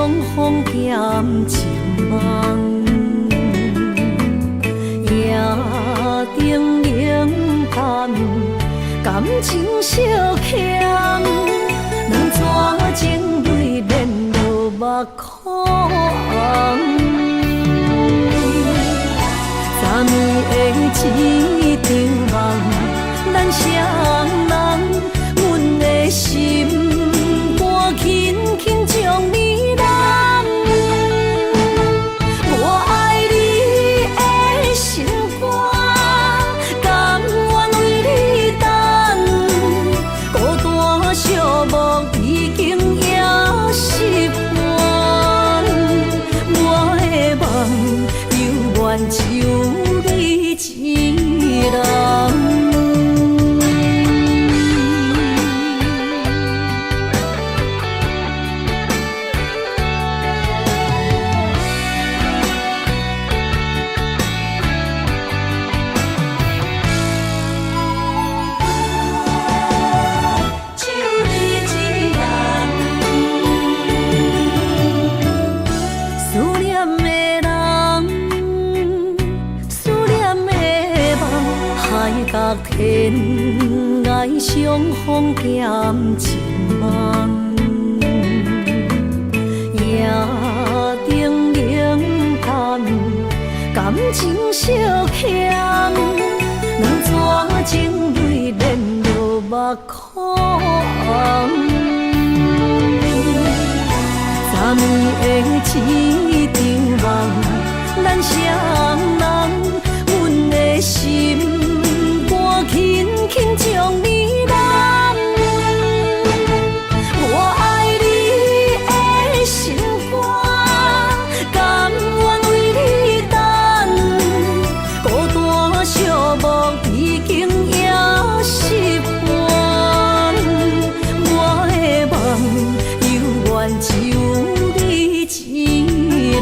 相逢兼情夢，夜燈冷淡，感情相欠，兩逝情淚連落目眶紅。昨暝的一場夢，咱雙人，阮的心肝輕輕將你攬。我愛你的心肝，甘願為你等，孤單寂寞已經也習慣。我的夢猶原只有你一人。只有你一人。思念的人，思念的夢，海角天涯相逢兼情夢，夜燈冷淡，感情相欠，兩逝情淚連落目眶紅。昨暝的一場夢，咱雙人，阮的心肝輕輕將你攬。我愛你的心肝，甘願為你等，孤單寂寞已經也習慣。我的夢猶原只有你一人。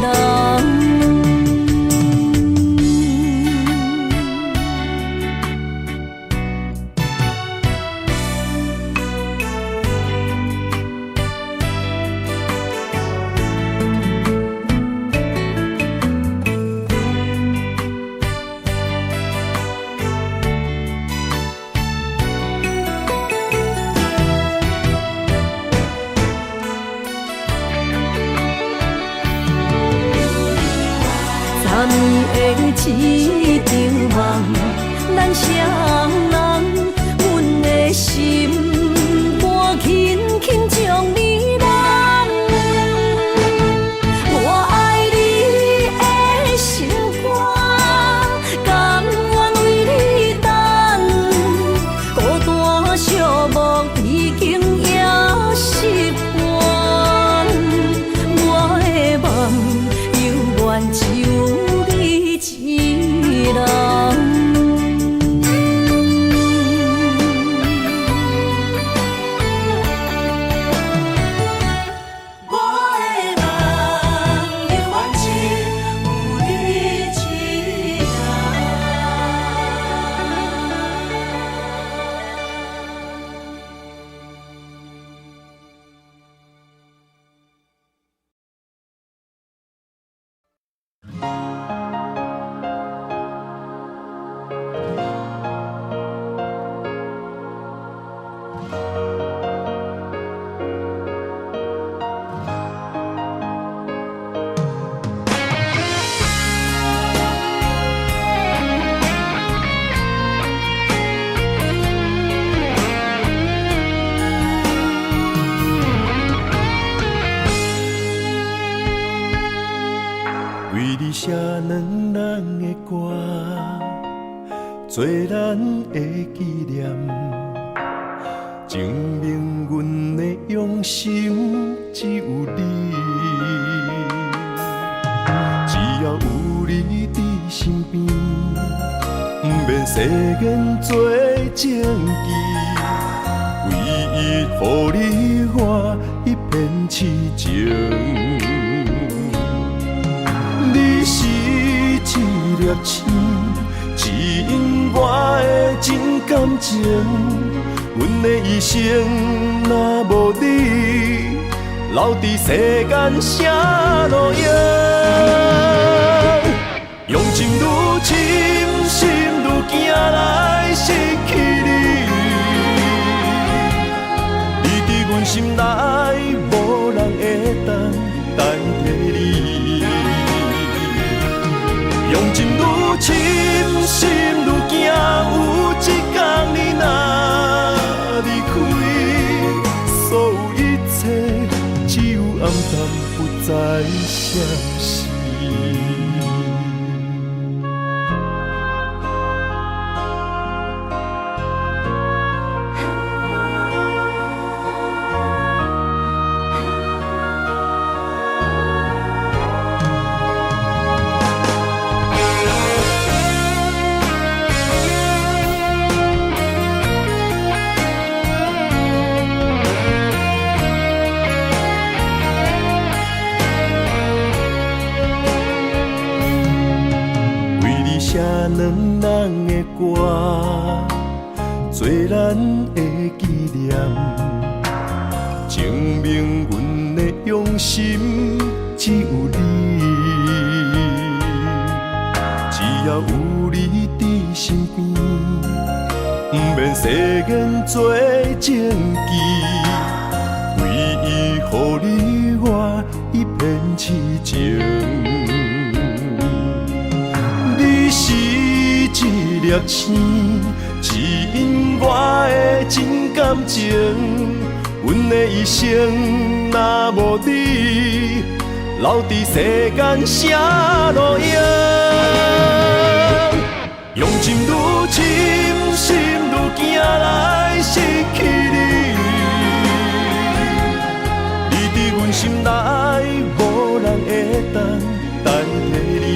昨暝的一場夢，咱雙人，阮的心肝輕輕將你攬。我愛你的心肝，甘願為你等，孤單寂寞已經也習慣。我的夢猶原只有你一人。我的夢猶原只有你一人。為你寫兩人的歌，做咱的紀念，證明阮的用心只有你。只要有你佇身邊，毋免誓言做證據，唯一予你我一片痴情。你是一粒星，指引我的真感情。阮的一生若無你，留佇世間啥路用？用情愈深，心愈驚來失去你。你佇阮心內，無人會當代替你。用情愈深，心愈驚，有一天你若離開，所有一切只有暗淡，不知啥時。為你寫兩人的歌，做咱的紀念，證明阮的用心只有你。只要有你佇身邊，毋免誓言做證據，唯一予你我一片痴情。你是一粒星，指引我的真感情。阮的一生若無你，留佇世間啥路用？用情愈深，心愈驚來失去你。你佇阮心內，無人會當代替你。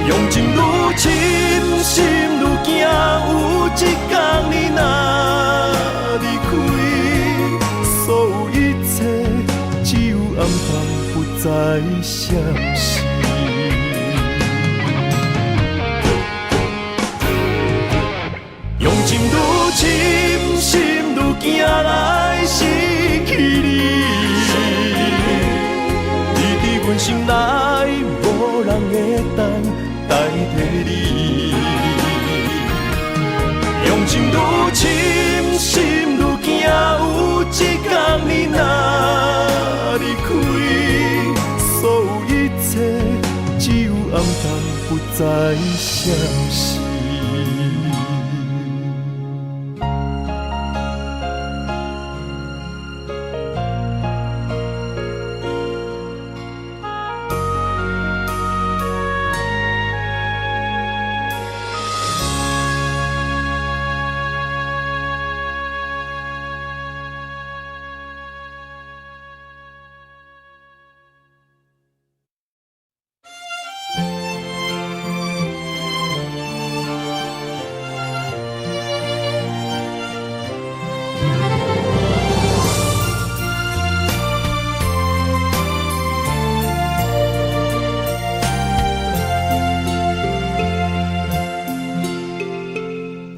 用情愈深，心愈驚，有一天你若離開，所有一切只有暗淡，不知啥時。用情愈深，心愈驚來失去你。你佇阮心內，無人會當代替你。用情愈深，心愈驚，有一天你若離開，所有一切只有暗淡，不知啥時。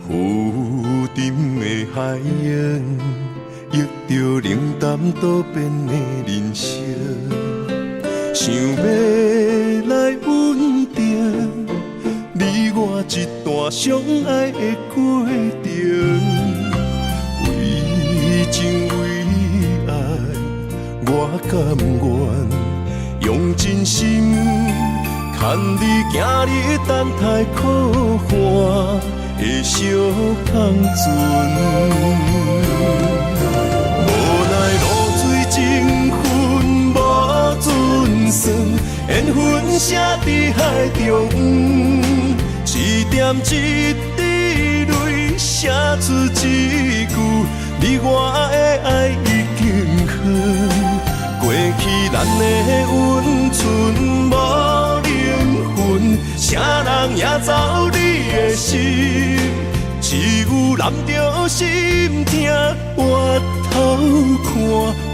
浮沉的海洋，遇著冷淡多變的人生，想欲來穩定你我這段相愛的過程，為情為愛，我甘願用真心牽你行入等待苦寒的小帆船。無奈露水情分無準算，緣分寫佇海中，一點一滴淚寫出一句，你我的愛已經遠。過去咱的溫存無靈魂，啥人贏走你的心？只有攬著心疼，回頭看，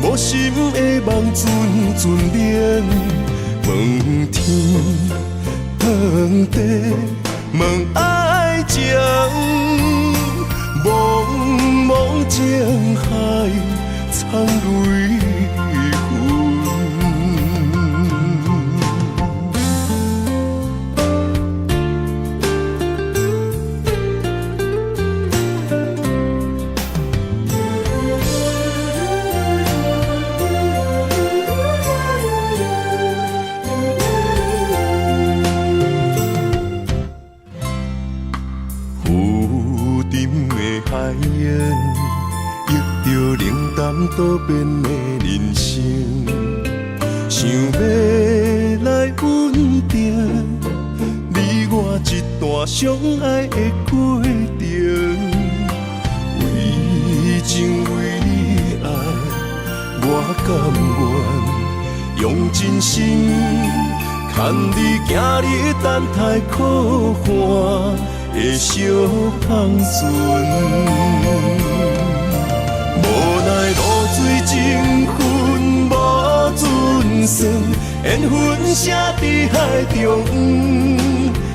無心的夢陣陣冷。問天，問地，問愛情，茫茫情海，苍藏淚痕。浮沉的海洋，逆著冷淡多变的人生，想欲來穩定你我這段相愛的過程，為情為愛，我甘願用真心牽你行入等待苦旱的小帆船。無奈露水情分無準算，緣分寫佇海中，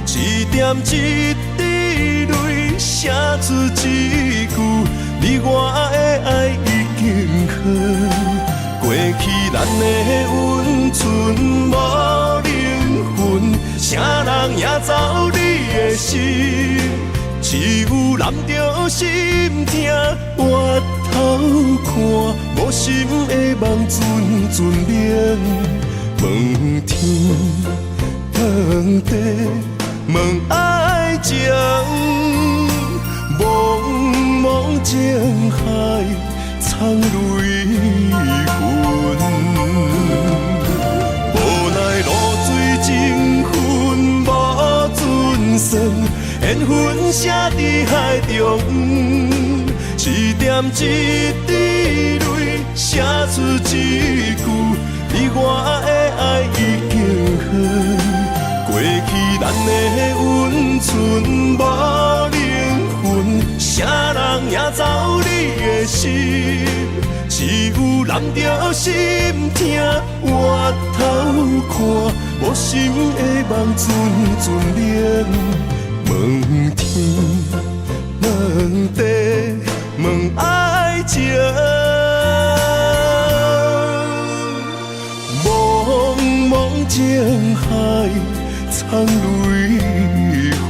一點一滴淚寫出一句，你我的愛已經遠。過去咱的溫存無靈魂，誰人贏走你的心？只有攬著心疼，回頭看，無心的夢陣陣冷。問天，問地，問愛情，茫茫情海，藏淚痕。無奈露水情分無準算，緣分寫佇海中，一點一滴淚寫出一句，你我的愛已經遠。過去咱的溫存無靈魂，誰人贏走你的心？只有攬著心疼，回頭看，無心的夢陣陣冷。問天，問地，問愛情，茫茫情海，藏淚痕。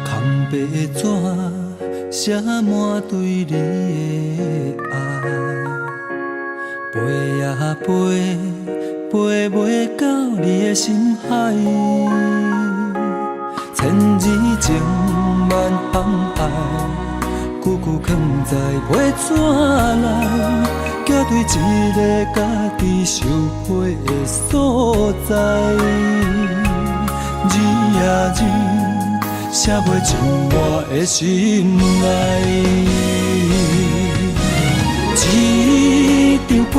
空白紙寫滿對你的愛，飛啊飛，飛袂到你的心海。千字情萬行愛，句句囥在皮紙內，寄對一个家己受批的所在。字啊字，寫袂進我的心內。一張批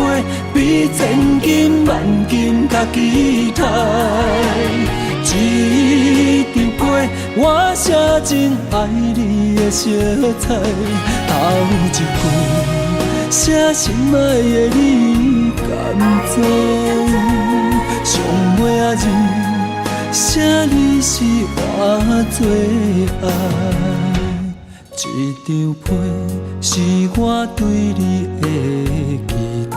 比千金萬金較期待，一張批我寫真愛你的色彩，頭一句寫心愛的你敢知？上尾仔字寫你是我最愛。這張批是我對你的期待，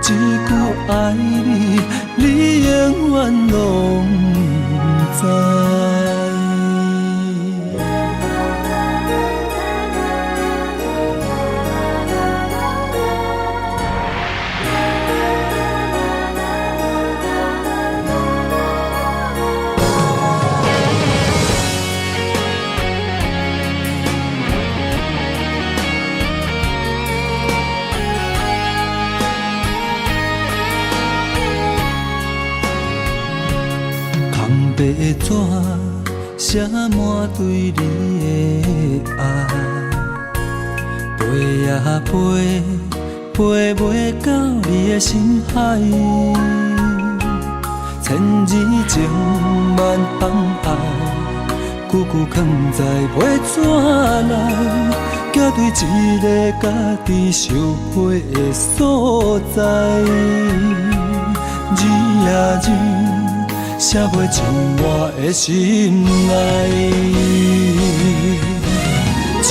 這句愛你，你永遠攏不知。的纸，寫滿對你的愛，飛啊飛，飛袂到你的心海。千字情萬行愛，句句囥在批紙內，寄對一个家己相陪的所在。字啊字，寫袂進我的心內。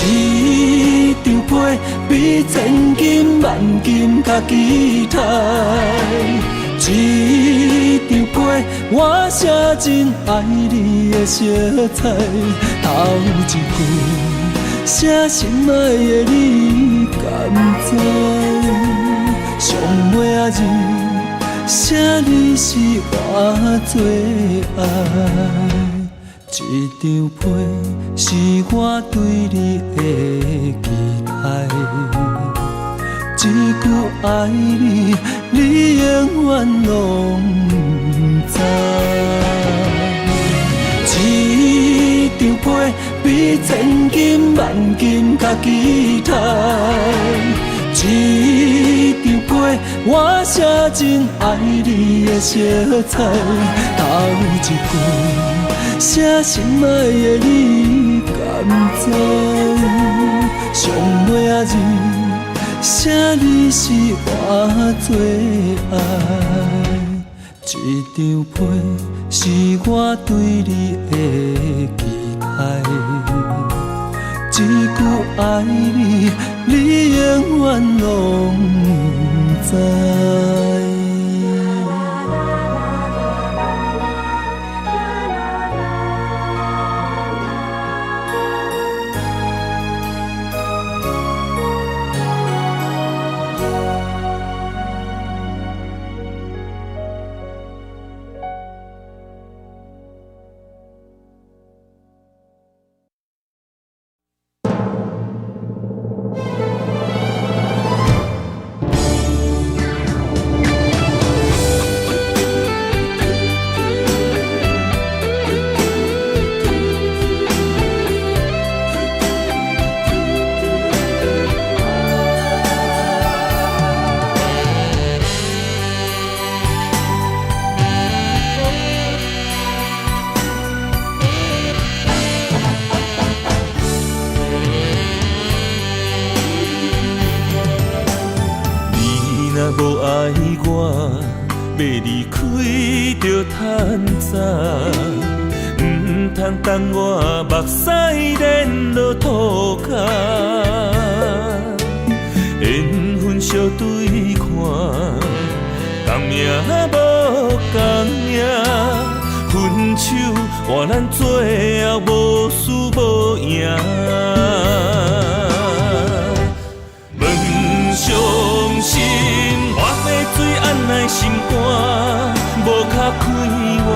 一張批比千金萬金較期待，一張批我寫真愛你的色彩，頭一句寫心愛的你敢知？上尾仔字寫你是我最愛。這張批是我對你的期待，這句愛你，你永遠攏不知。這張批比千金萬金較期待，這張批我寫真愛你的色彩，頭一句寫心愛的你敢知？上尾仔字寫你是我最愛。這張批是我對你的期待，這句愛你，你永遠攏不知。等我目屎连落涂跤，缘分相对看，仝命无仝命，分手换咱最后無輸無贏。問傷心，我欲水按奈心肝，無較快活。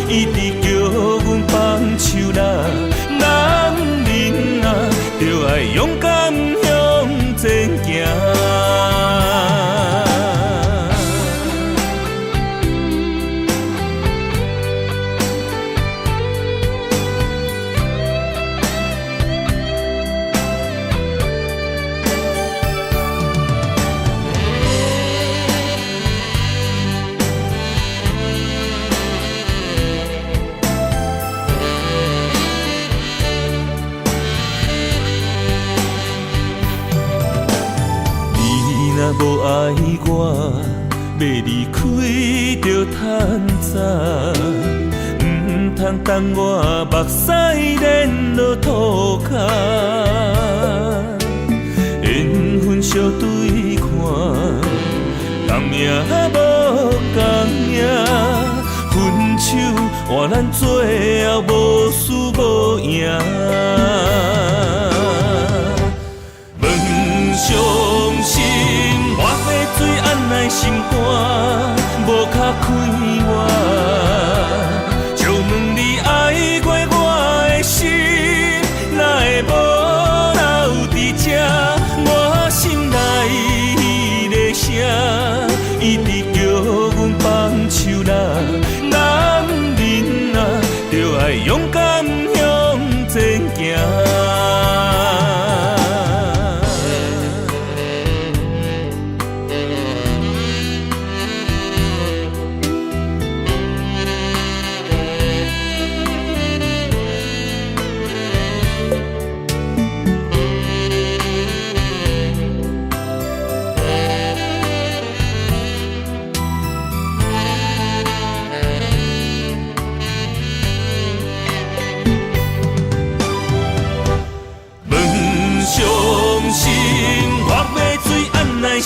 一直叫阮放手啦，男人啊，著愛勇敢向前行。無愛我，欲離開就趁早，毋通等我目屎連落塗跤。緣分相對看，仝命無仝命，分手換咱最後無輸無贏。問傷心，我欲水按奈心肝，無較快活。就問你愛過我的心，哪會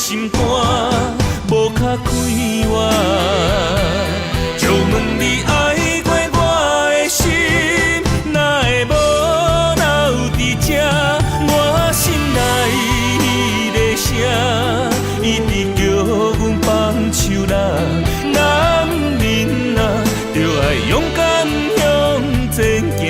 心肝，無較快活。借問你愛過我的心，哪會無留佇這？我心內的聲，一直叫阮放手啦。男人啊，著愛勇敢向前行。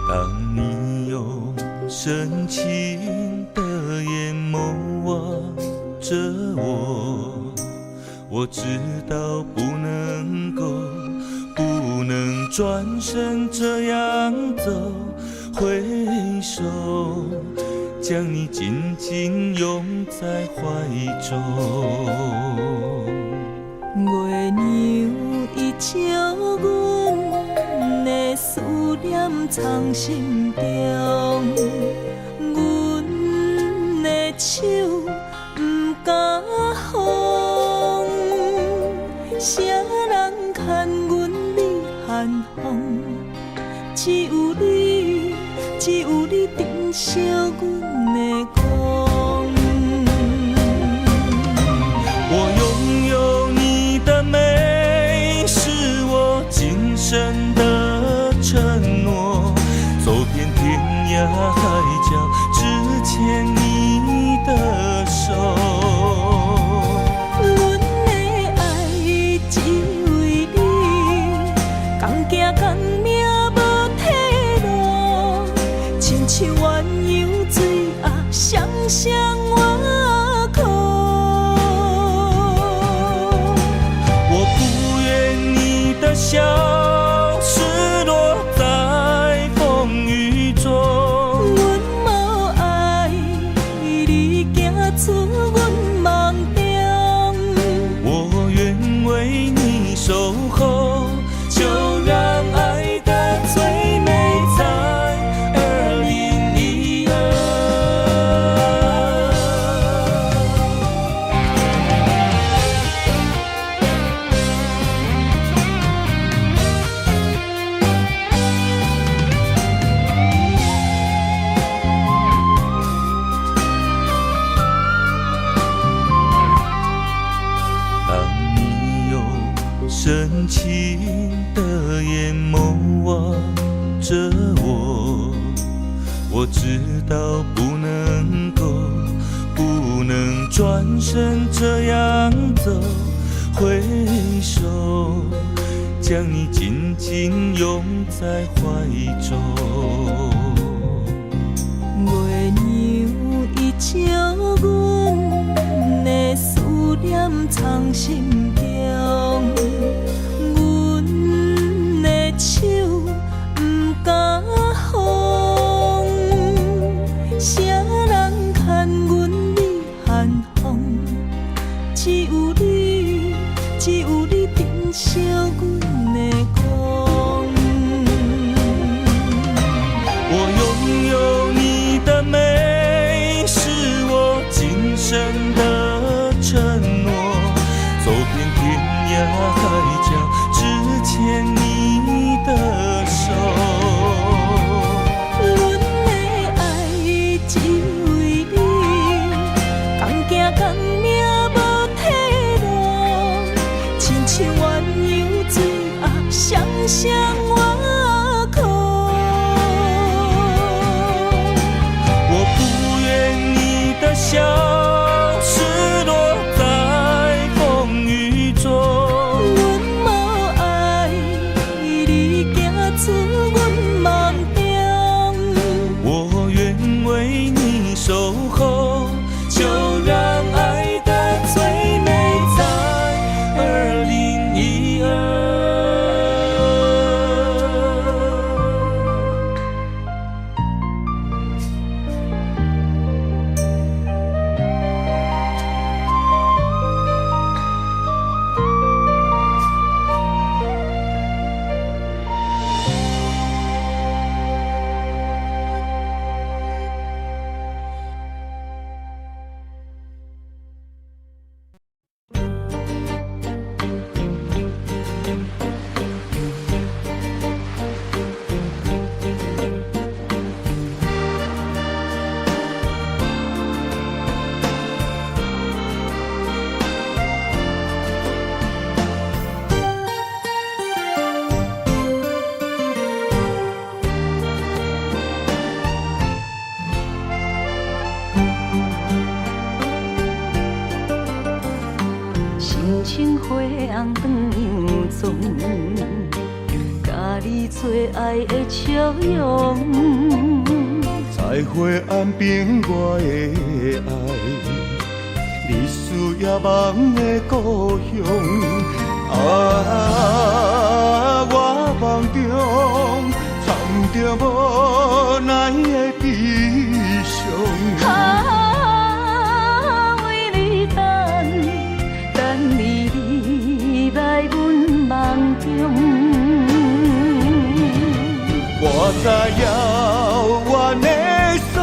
當你用深情的眼眸望著我，我知道不能夠，不能轉身這樣走，揮手將你緊緊擁在懷中。月娘伊將阮的思念藏心中，阮的手毋敢放，啥人牽阮你寒風？只有你，只有你珍惜阮的光。我擁有你的美，是我今生的承諾，走遍天涯海角，只牽你的手。阮的愛只為你，仝行仝命無退路，親像鴛鴦水仔，雙雙倚靠。我不願你的笑失落在風雨中。阮無愛你行出阮夢中。我願為你守候，就讓愛的最美在2012。當你用深情的眼眸望著我，我知道不能夠，不能轉身這樣走，揮手將你緊緊擁在懷中。月娘伊將阮的思念藏心中，阮的手毋敢放，啥人牽阮你寒風？只有你，只有你珍惜阮的光。我擁有你的美，是我今生的承諾，走遍穿花紅當洋裝，佮你最愛的笑容。在花岸邊我的愛，日思夜夢的故鄉。啊，我夢中藏著無奈的悲傷。啊，為你等，等你你來阮夢中。我在遙遠的所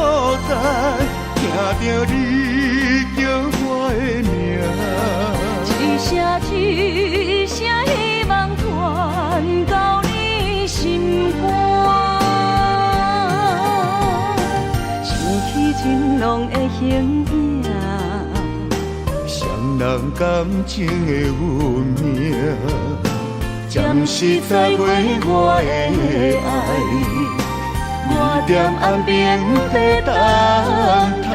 在，聽著你叫我的名。一聲一聲希望傳到你心肝，想起情濃的形影，雙人感情的運命，暫時載過我的愛，你踮岸邊在等待。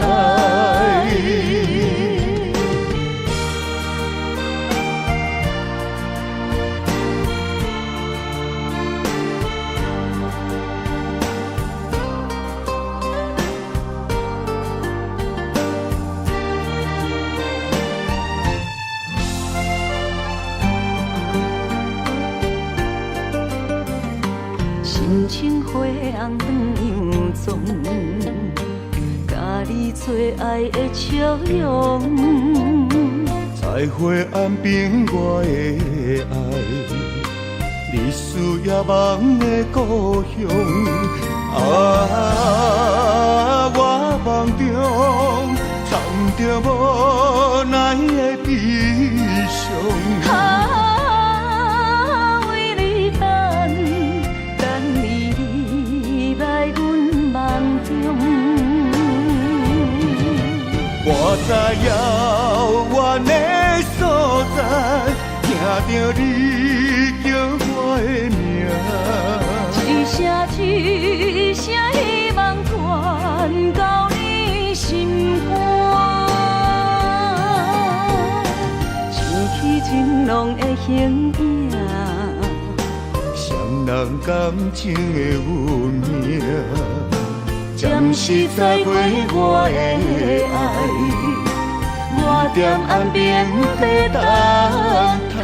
心穿花紅當洋裝，佮你最愛的笑容。在花岸邊我的愛，日思夜夢的故鄉。啊，我夢中藏著無奈的悲傷。啊，為你等，等你你來阮夢中。我在遙遠的所在，聽著你叫我的名。一聲一聲希望傳到你心肝，想起情濃的形影，雙人感情的運命，暫時載過我的愛，我踮岸邊在等待。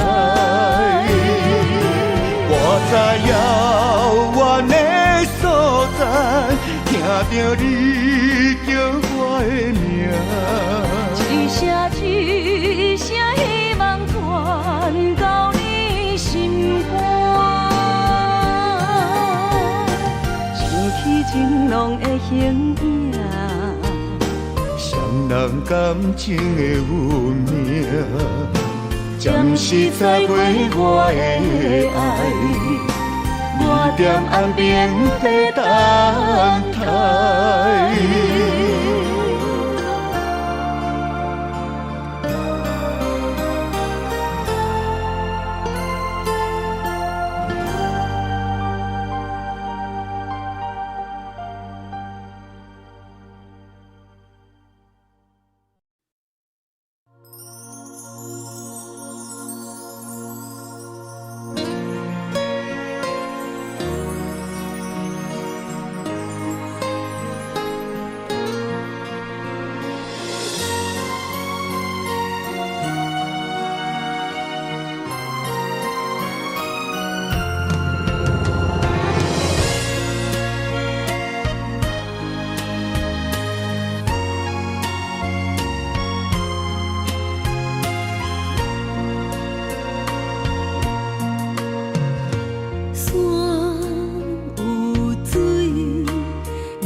我在遙遠的所在，聽著你叫我的名。一聲一聲希望傳到你心肝，想起情濃的形影，雙人感情的運命，暫時載過我的愛，我踮岸邊在等待。山有水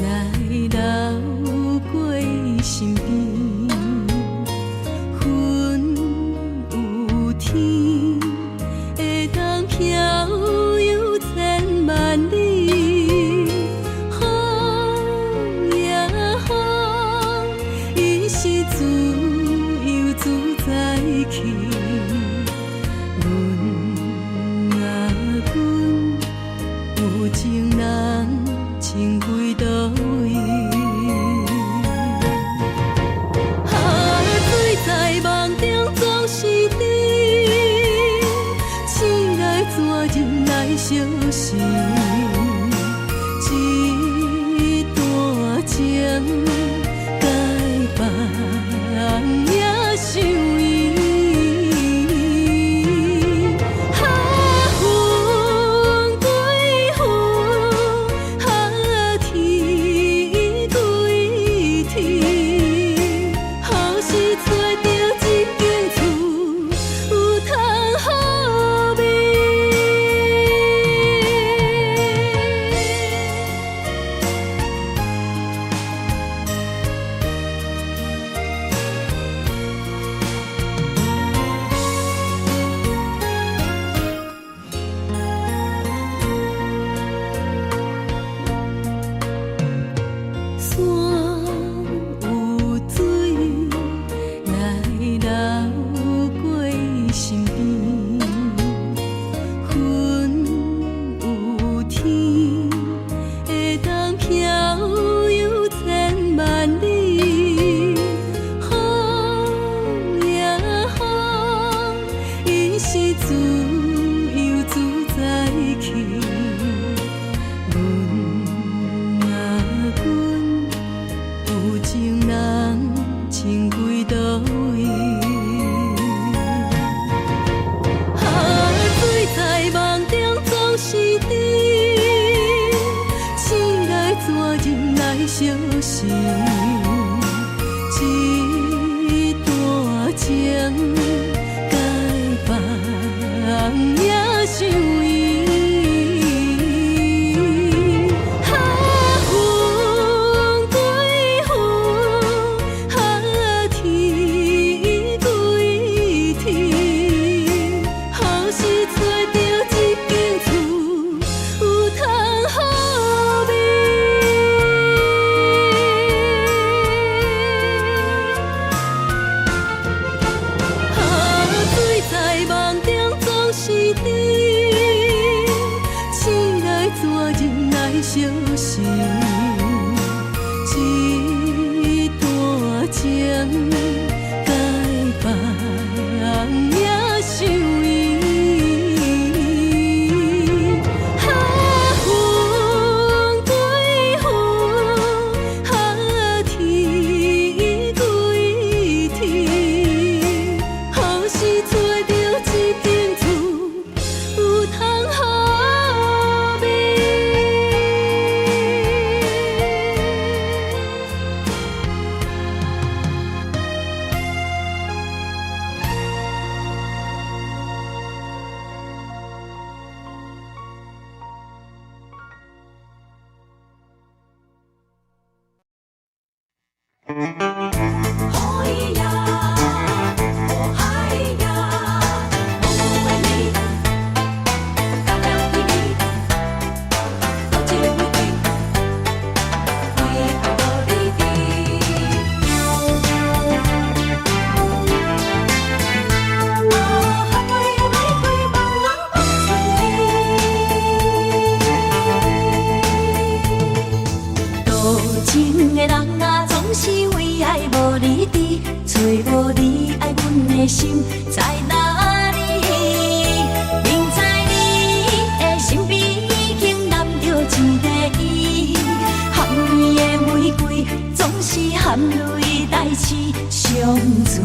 來流過身邊，雲有天會當飄遊千萬里。風呀風，伊是自由自在去。阮啊阮，有情人情歸佗位？啊，水在夢中總是甜。雨呀，雨海呀，雾雾的你，甲凉气味，多一玫瑰，为爱无你伫。啊，含泪的玫瑰，放人放春天。多情的人啊，總是為愛無你佇，揣無你愛阮的心在哪裡？明知你的身邊已經攬著一个伊，含甜的玫瑰總是含淚代志傷自己。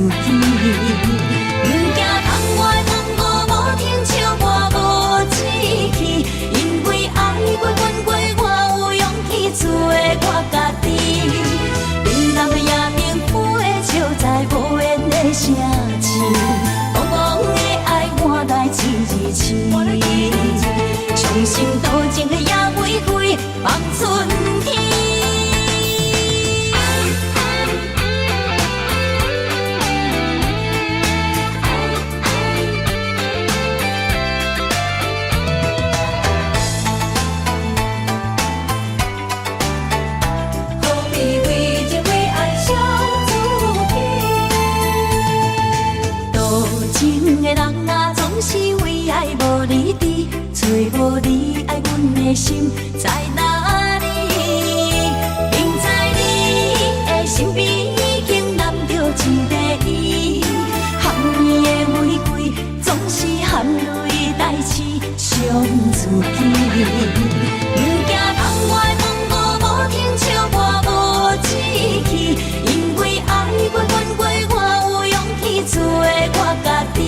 毋驚窗外風雨無停，笑我無志氣，因為愛過恨過，我有勇氣做我家己。冷淡的夜燈飛笑在無緣的城市，茫茫的愛換來一日痴，傷心多情的野玫瑰放春天。何必為情為愛傷自己？多情的人啊，總是為愛無你佇，揣無你愛阮的心在哪裡？明知你的身邊已經攬著一個伊，含甜的玫瑰總是含淚代志傷自己。毋驚窗外風雨無停，笑我無志氣，因為愛過恨過，我有勇氣做我家己。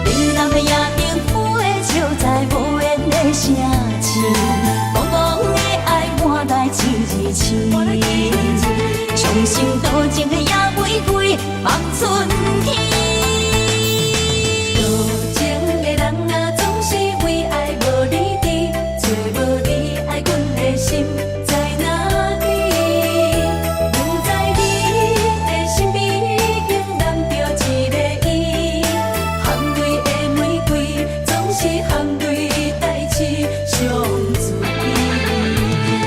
冷淡的夜燈飛笑在無緣的城市，茫茫的愛換來一日痴，傷心多情的野玫瑰放春天。多情的人啊，總是為愛無你佇，揣無你愛阮的心在哪裡？明知你的身邊已經攬著一個伊，含淚的玫瑰總是含淚代志傷自己。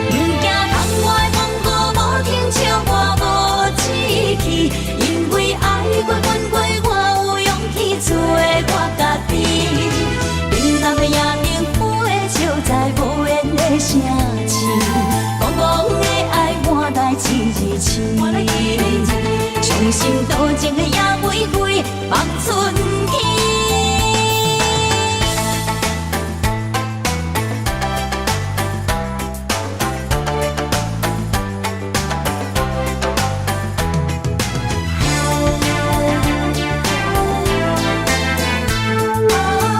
毋驚窗外風雨無停，笑我無志氣，因為愛過恨過，我有勇氣做我家己。冷淡的夜燈飛笑在無緣的城市，茫茫的愛換來一日痴，傷心多情的野玫瑰放春天。啊，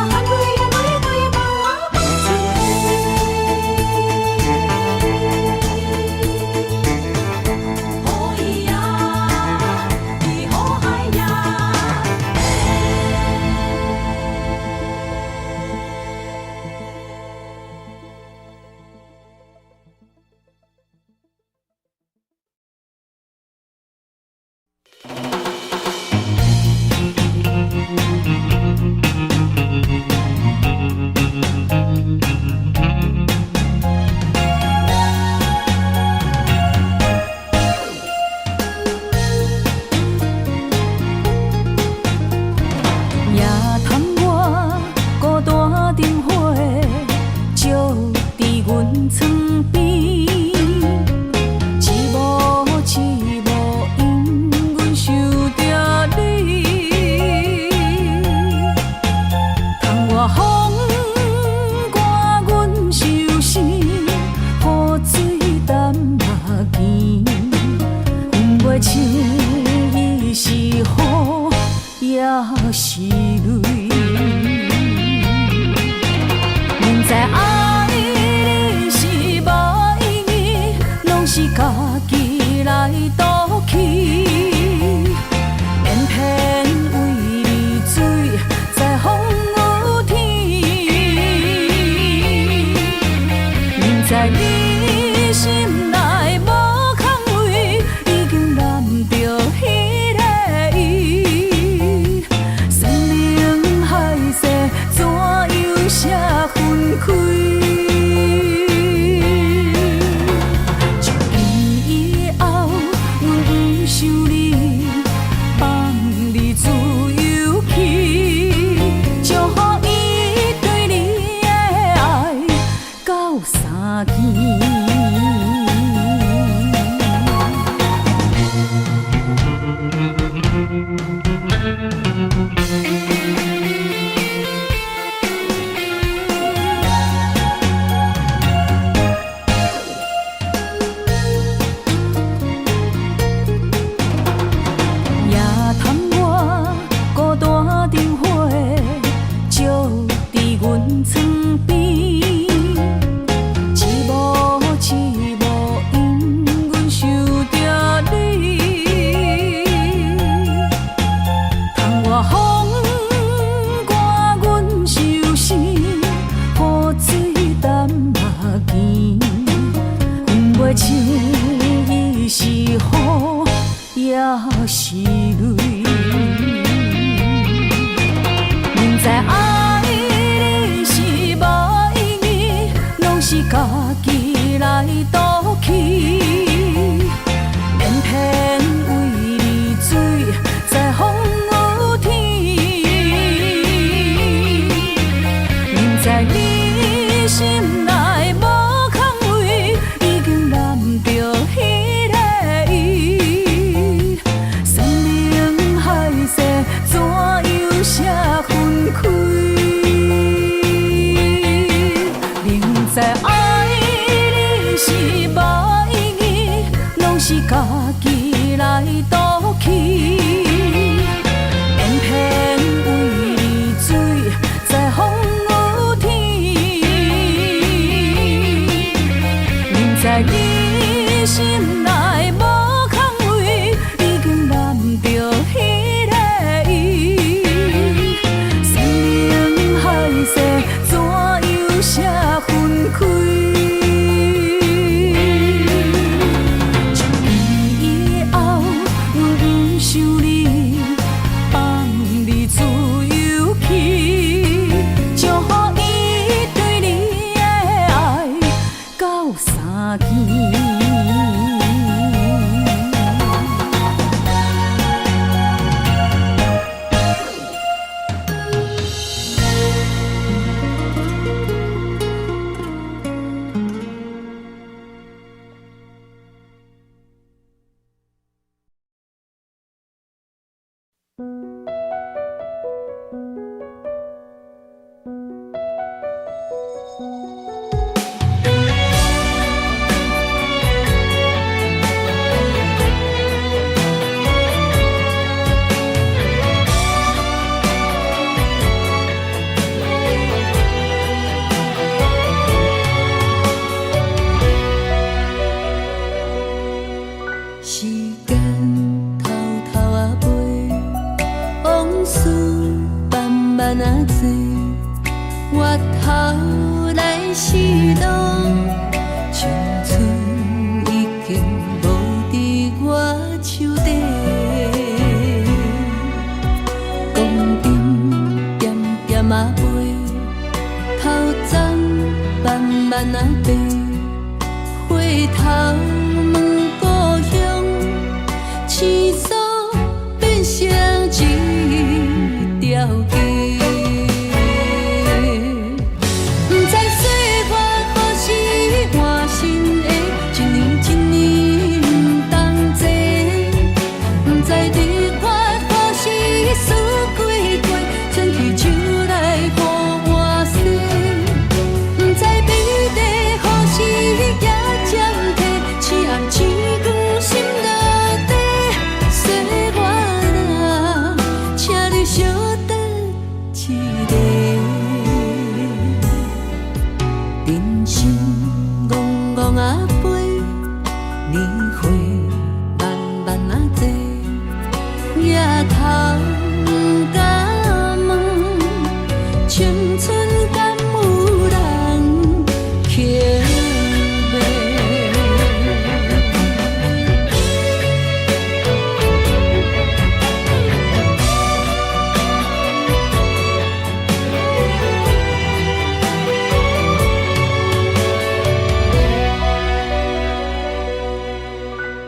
含淚的玫瑰放我放春天。雨呀，雨海呀。夜探我孤單燈火，照佇阮床邊，一幕一幕因阮想著你。窗外風寒阮相思，雨水淡目墘，分袂清伊是雨抑是淚。明知愛你是無意義，攏是家己來賭氣，偏偏為你醉在風雨天。明知你心內無空位，已經人是淚。明知愛你是無意義，攏是家己來賭氣，偏偏為你醉在風雨天。明知你心內無空位，已經攬著彼個伊，山盟海誓怎樣寫分開？明知愛你是無意義，攏是家己來賭氣，偏偏為你醉在風雨天。明知你心內無空位，已經攬著彼個伊，山盟海誓怎樣寫分開？一年以後，阮毋想你，放你自由去，祝予伊對你的愛到三更。時間偷偷仔飛，往事慢慢仔做，回頭來時路，青春已經無佇我手底。光陰點點仔飛，頭鬃慢慢仔白，回頭問故鄉，青鎖變成一條街。不知歲月何時換新的，一年一年不同齊。不知日月何時輸幾回，伸起手來予我洗。不知美麗何時也暫退，痴暗星光心落底。歲月啊，請你小等一下。人生戇戇仔飛，年歲慢慢仔多，額頭不敢問，青春敢有人捡買？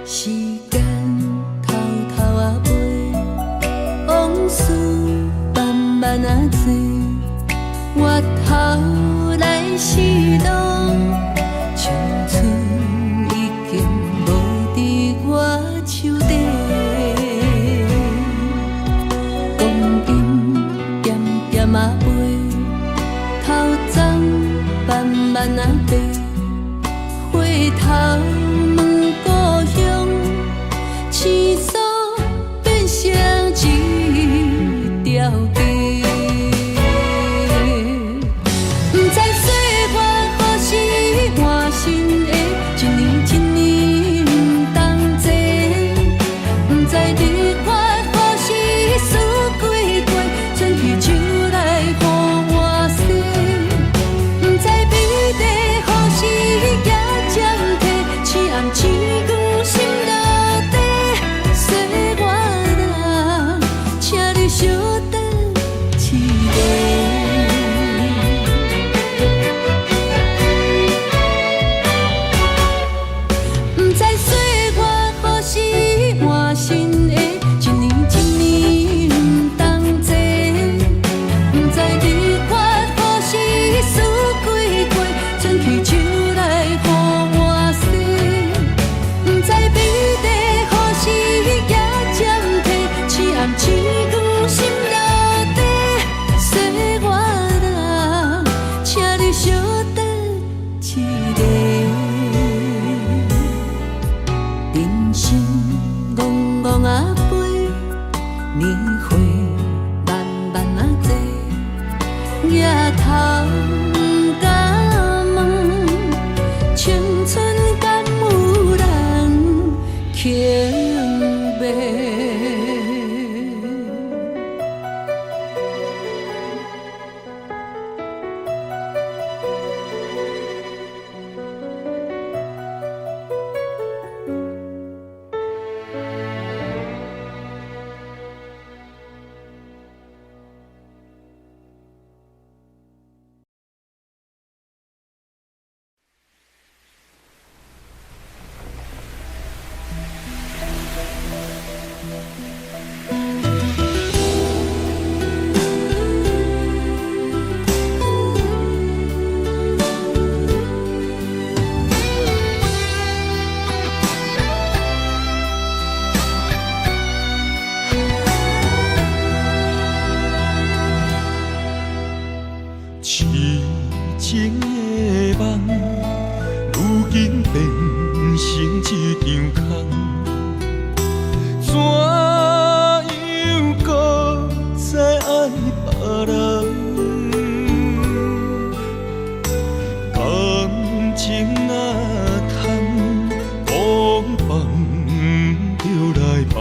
時間偷偷仔飛，往事慢慢仔做，回頭來時路，青春已經無佇我手底。光陰點點仔飛，頭鬃慢慢仔白，回頭問故鄉，青鎖變成一條街。不知歲月何時戇仔飞，年岁慢慢仔济，额头毋敢问，青春敢有人肯买？痴情的梦，如今变成一场空。怎样阁再爱别人？感情若空，讲放就来放，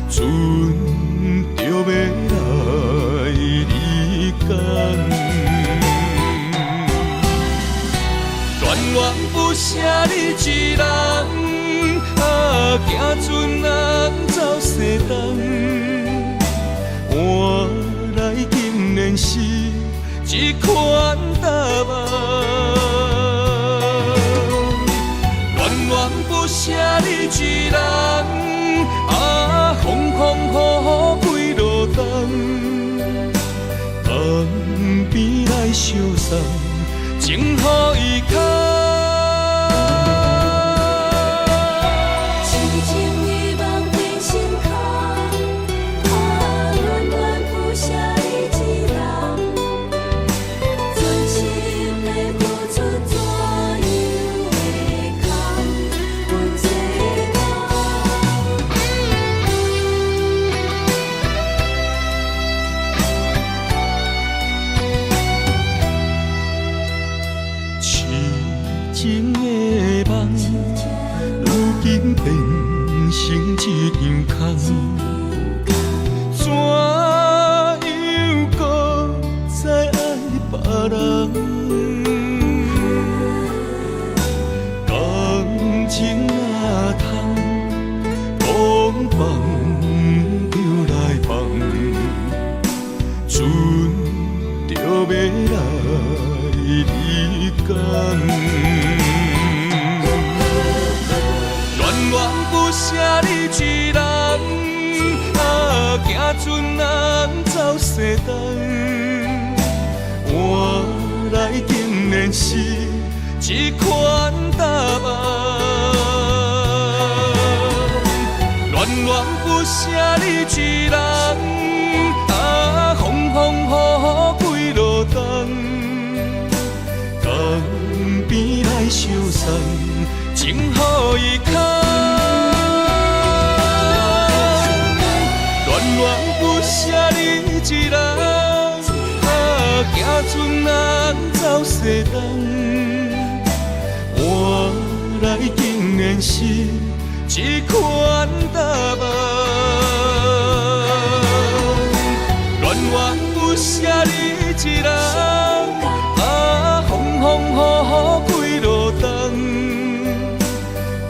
船著欲来离港。恋恋不舍你一人，啊，行船人走西东，换来竟然是这款答案。恋恋不舍你一人，啊，风风雨雨几落冬，江边来相送，情予伊空。痴情的梦变成空，啊，恋恋不舍你一人，全心的付出怎样会空？阮世人。痴情的梦，如今变成一场空。怎样阁再爱别人？感情若空，讲放就来放，船著欲来离港。恋恋不舍你一人，啊，行船人走西东，换来竟然是这款答案。恋恋不舍你一人，啊，风风雨雨几落冬，江边来相送，情予伊空。恋恋不舍你一人，啊，行船人走西东，换来竟然是这款答案。恋恋不舍你一人，啊，风风雨雨几落冬，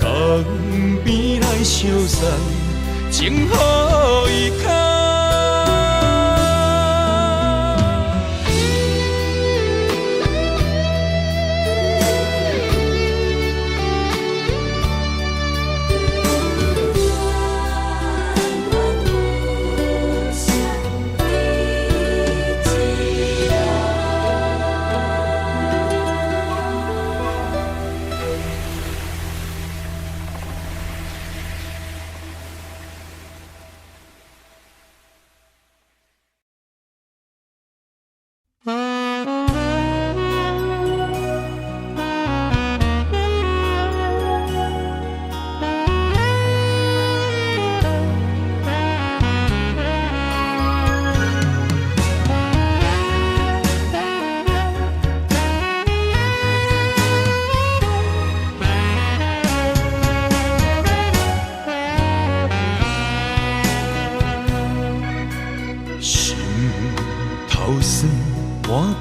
江边来相送，情予伊空。恋恋不舍你一人。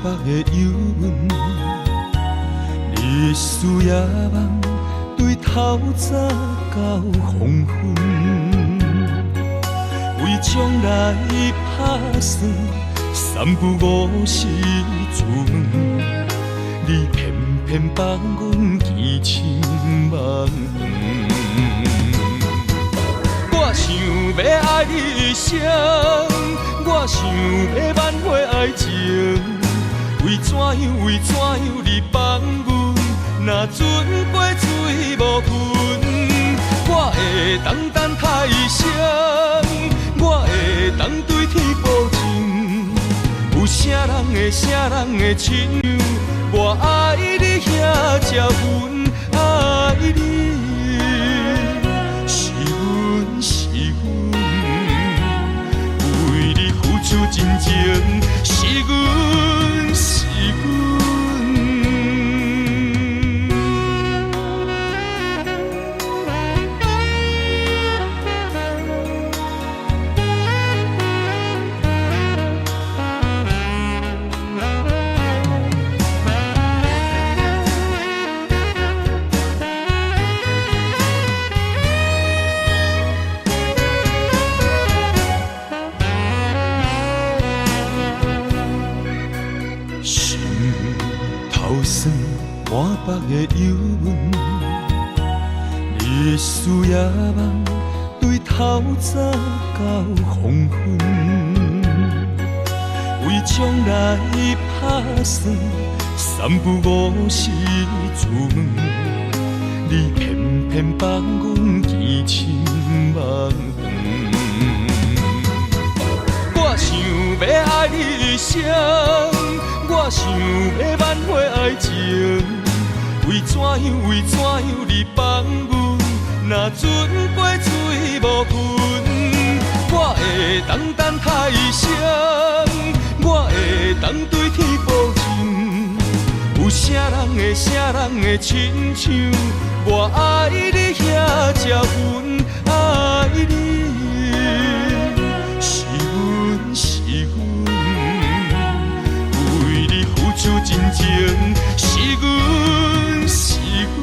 腹的油溫，日思夜夢，對透早到黃昏，為將來拍算，三不五時自問，你偏偏放阮見親夢。我想欲愛你一生，我想欲挽回愛情，為怎樣為怎樣你放阮，若准過水無痕，我會當等他一生，我會當對天保證，有啥人會啥人會親像我愛你遐這遠愛你。是阮是阮，為你付出真情，是阮是阮。心頭酸，滿腹的憂悶，日思夜夢，對透早到黃昏，為將來拍算，三不五時自問，你偏偏放阮見親夢。我想欲愛你一生，我想欲挽回愛情，為怎樣為怎樣你放阮，若准過水無痕，我會當等他一生，我會當對天保證，有啥人會啥人會親像我愛你遐這遠愛你。是阮是阮，為你付出真情，是阮是阮。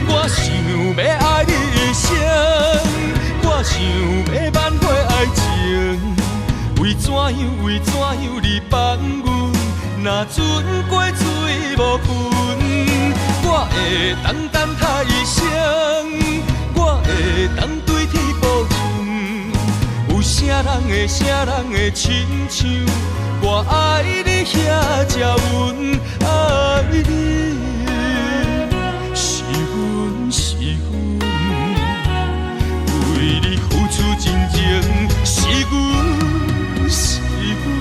我想欲愛你一生，我想欲挽回愛情，為怎樣為怎樣你放阮，若准過水無痕，我會當等他一生，我會當對天保證，有啥人會啥人會親像我愛你遐這遠愛你。是阮是阮，為你付出真情，是阮是阮。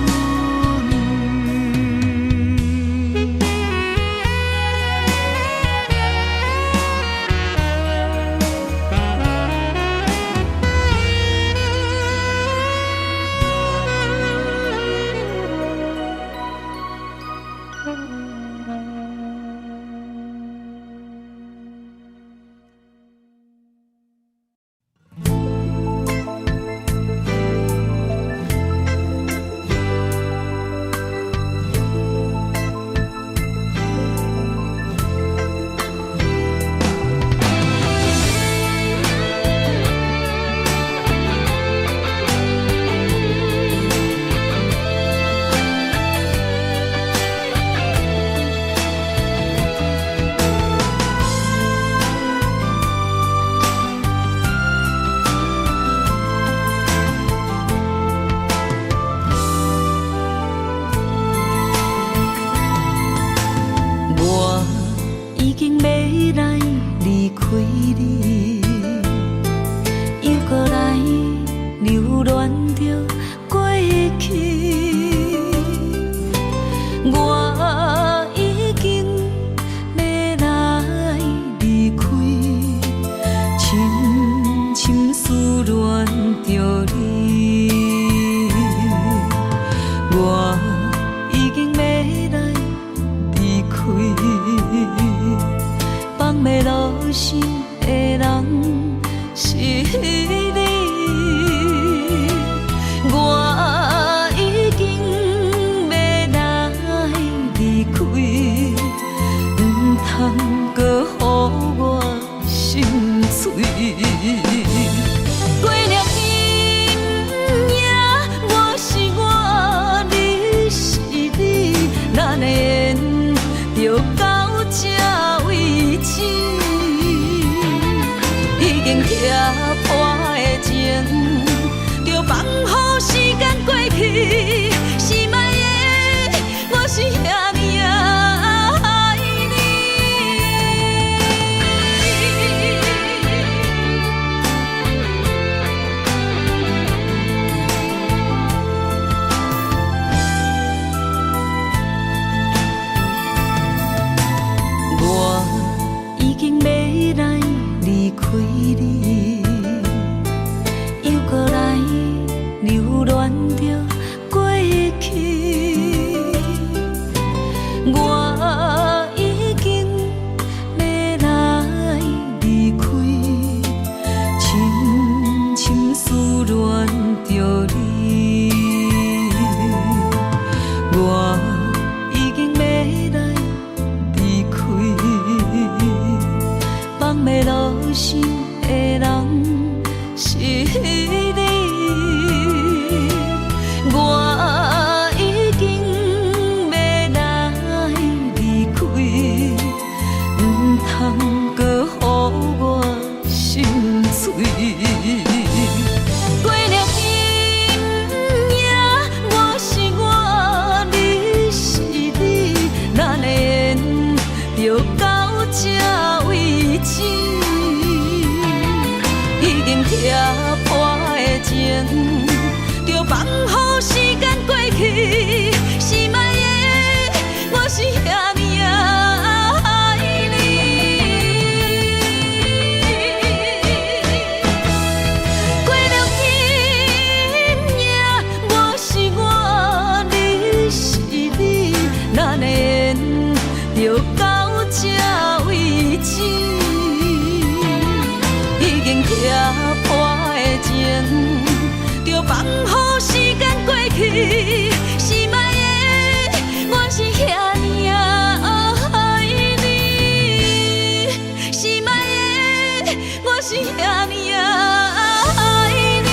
我已經欲來離開你，猶閣來留戀著過去。我已經欲來離開，深深思戀著你。我已經欲來離開，放袂落心的人是你。通閣予我心碎。過了今夜，我是我，你是你，咱的緣就到這為止。已經拆破的情，著放予時間過去。是莫的，我是遐爾仔愛你。我已經欲來離開你，又閣來留戀著過去。我已經欲來離開，深深思戀著你。我已經欲來離開，放袂落心的人是你。我已經欲來離開，毋通閣予我心碎。過了今夜，我是我，你是你，咱的緣就到這為止。已經拆破的情，著放予時間過去。是莫的，我是遐爾仔愛你。過了今夜，我是我，你是你，咱的緣就到這為止。已經拆破的情，著放予時間過去。是莫的，我是遐爾仔愛你。是莫的，我是遐爾仔愛你。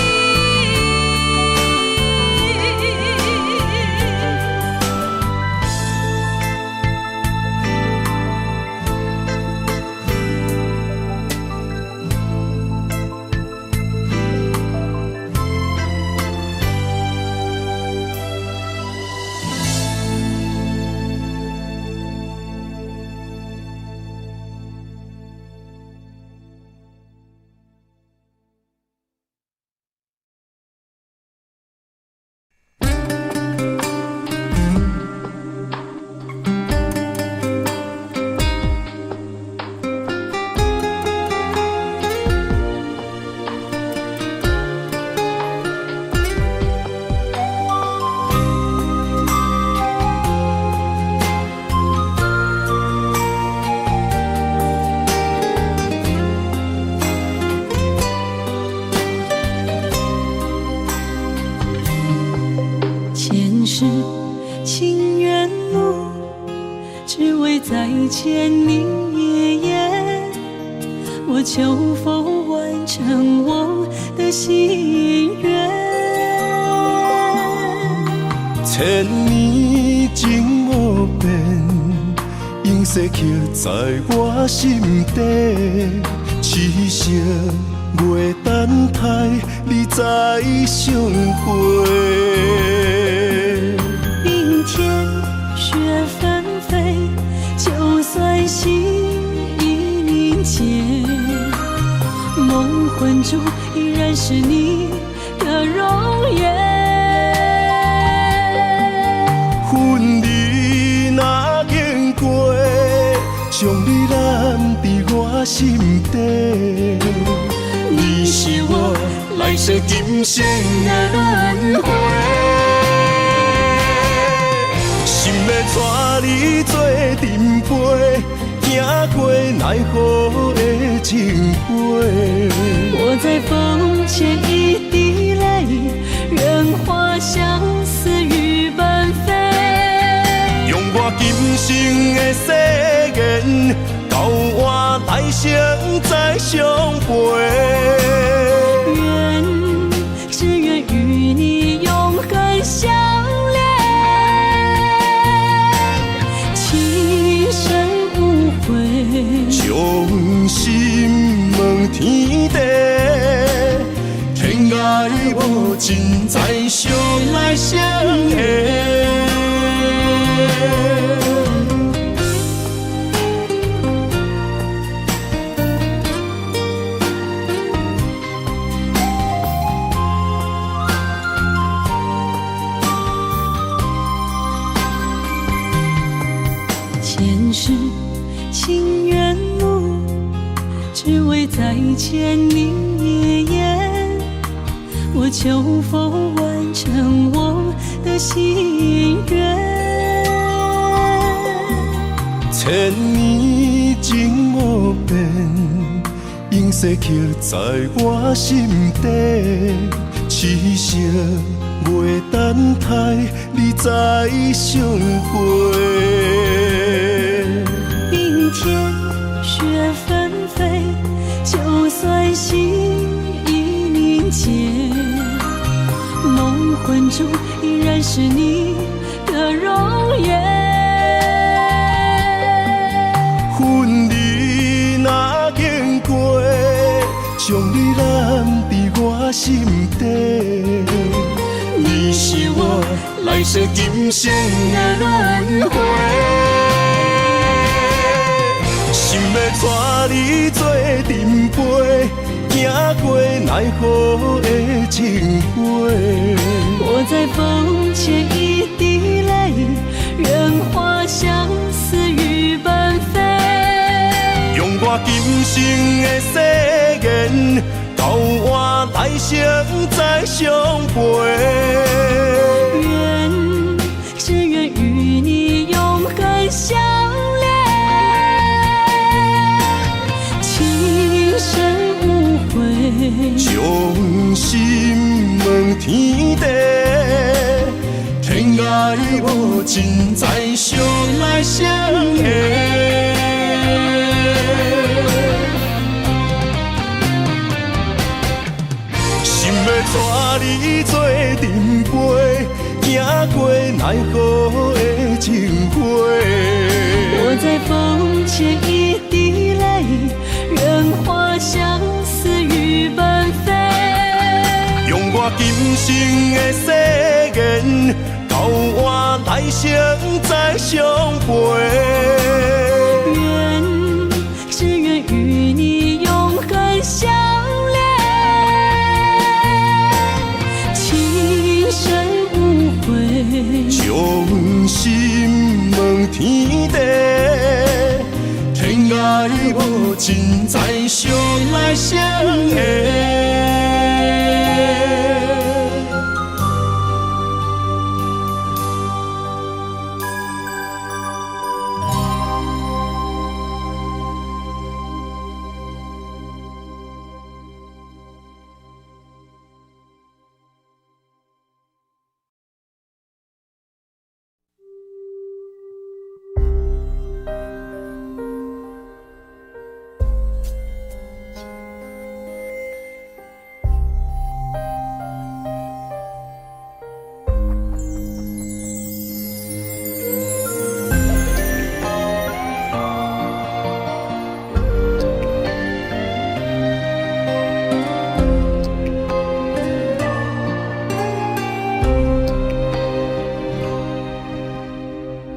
前世情緣路，只為再見你一眼。我求否完成我的心願？千年情無變，永世刻在我心底。痴心袂等待你再相會。冰天雪紛飛，就算心已凝結，夢魂中依然是你的容顏。分離若經過，將你攬佇我心底。你是我來世今生的輪迴，心欲帶你做陣飛，行過奈何的情話。我在風前一滴淚，願化相思雨般飛。用我今生的誓言，到換來生再相陪。願，只願與你永恆相戀，情深無悔。將心問天地，天涯無盡，再相來相下。前世情緣霧，只為再見你一眼。我求佛完成我的心願。千年情無變，永世刻在我心底。痴心袂等待你再相會。冰天雪紛飛，就算心已凝結，夢魂中依然是你的容顏。分離若經過，將你攬佇我心底。你是我來世今生的輪迴，想欲帶你做陣飛，行過奈何的情花。我在風前一滴淚，願化相思雨般飛。用我今生的誓言，到換來生再相陪。願，只願與你永恆相戀，情深無悔。將心問天地，天涯無盡，再相來相下。想欲帶你做陣飛，行過奈何的情花。我在風前一滴淚，願化相思雨般飛。用我今生的誓言，到換來生再相陪。願，只願與你永恆相戀，情深無悔。將心問天地，天涯無盡，再相來相下。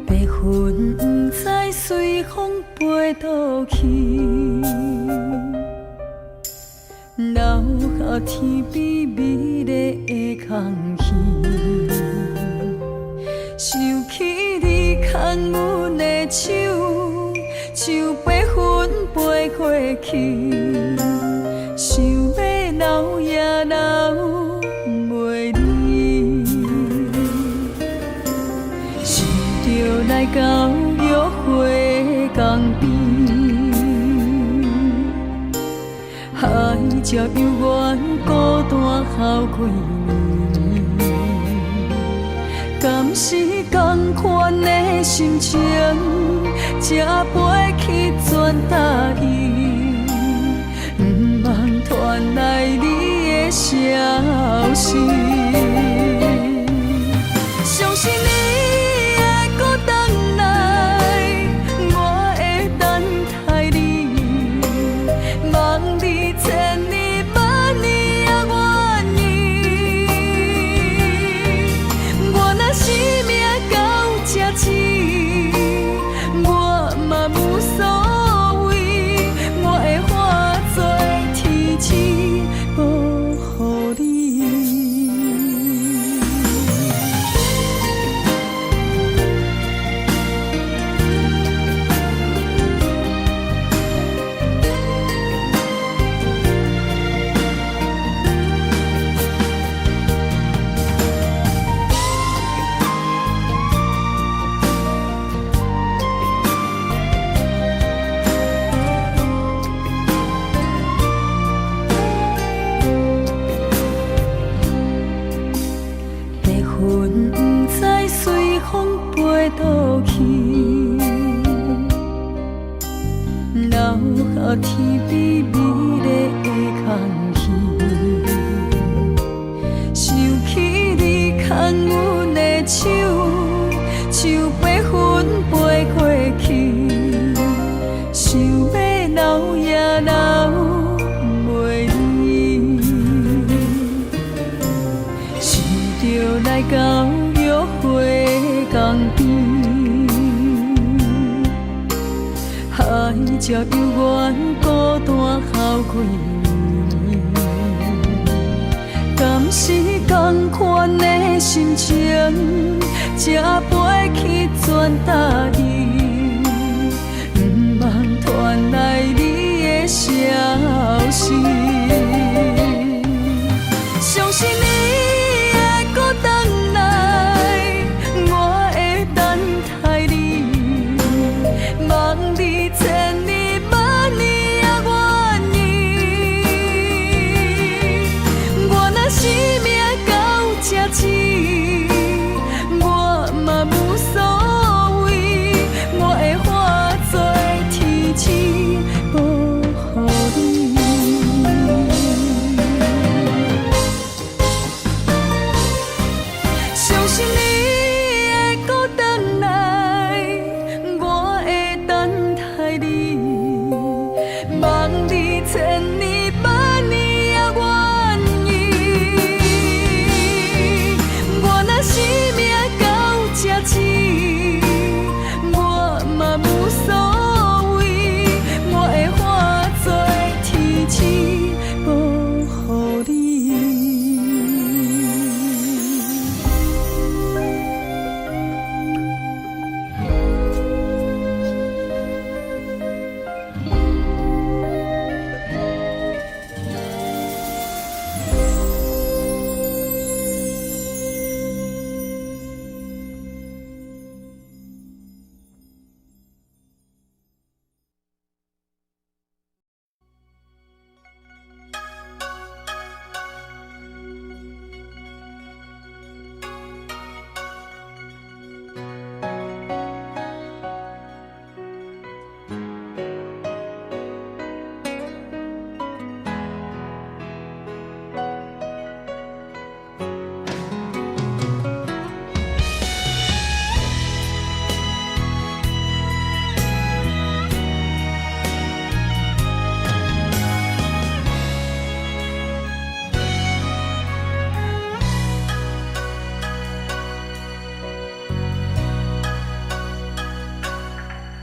白雲不知隨風飛倒去，留下天邊美麗的空虛。想起你牽阮的手，像白雲飛過去，想欲留也留袂離。想著來到約會江邊，海角猶原孤單好幾年，敢是仝款的心情，才飛去全台息。相信你會閣轉來，我會等待你，望你千年萬年也願意。我若生命到這止，我嘛無所謂，我會化做天使保護你。白雲不知隨風飛倒去，留下天邊美麗的空氣。想起你牽阮的手，像白雲飛過去，想欲留也留袂住。想著來到約會江邊，海角猶原孤單好幾暝。敢是仝款的心情，才飛去全台意，毋茫傳來你的消息。相信你會閣轉來，我會等待你，望你千年萬年也願意。我若生命到這止，我嘛無所謂，我會化做天使保護你。相信你會閣轉來，我會等待你，望你千年萬年也願意。我若生命到這止，我嘛無所謂，我會化做天使保護你。